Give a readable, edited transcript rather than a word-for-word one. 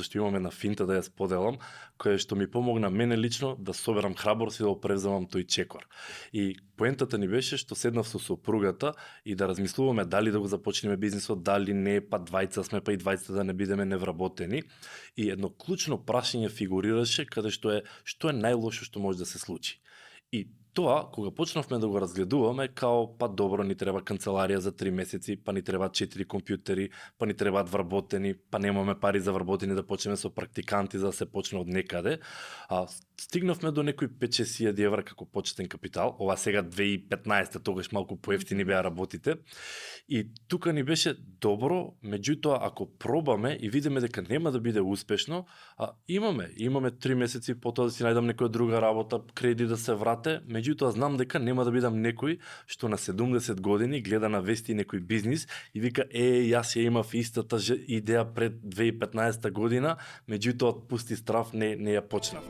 зашто имам една финта да ја споделам, која што ми помогна мене лично да соберам храброст и да го превземам тој чекор. И поентата ни беше што седнав со сопругата и да размислуваме дали да го започнеме бизнисот, дали не, па двајца сме, па и двајца да не бидеме невработени. И едно клучно прашање фигурираше каде што е најлошо што може да се случи. И тоа, кога почнавме да го разгледуваме, као, па добро, ни треба канцеларија за 3 месеци, па ни требаат 4 компјутери, па ни требаат вработени, па немаме пари за вработени, да почнеме со практиканти за да се почне од некаде. Стигнавме до некои 5-6 евра како почетен капитал. Ова сега 2015, тогаш малку поевтини беа работите. И тука ни беше добро, меѓутоа ако пробаме и видиме дека нема да биде успешно, имаме 3 месеци потоа да си најдам некоја друга работа, кредит да се врате, меѓутоа знам дека нема да бидам некој што на 70 години гледа на вести некој бизнис и вика јас ја имав истата идеја пред 2015 година, меѓутоа пусти страв не ја почнав.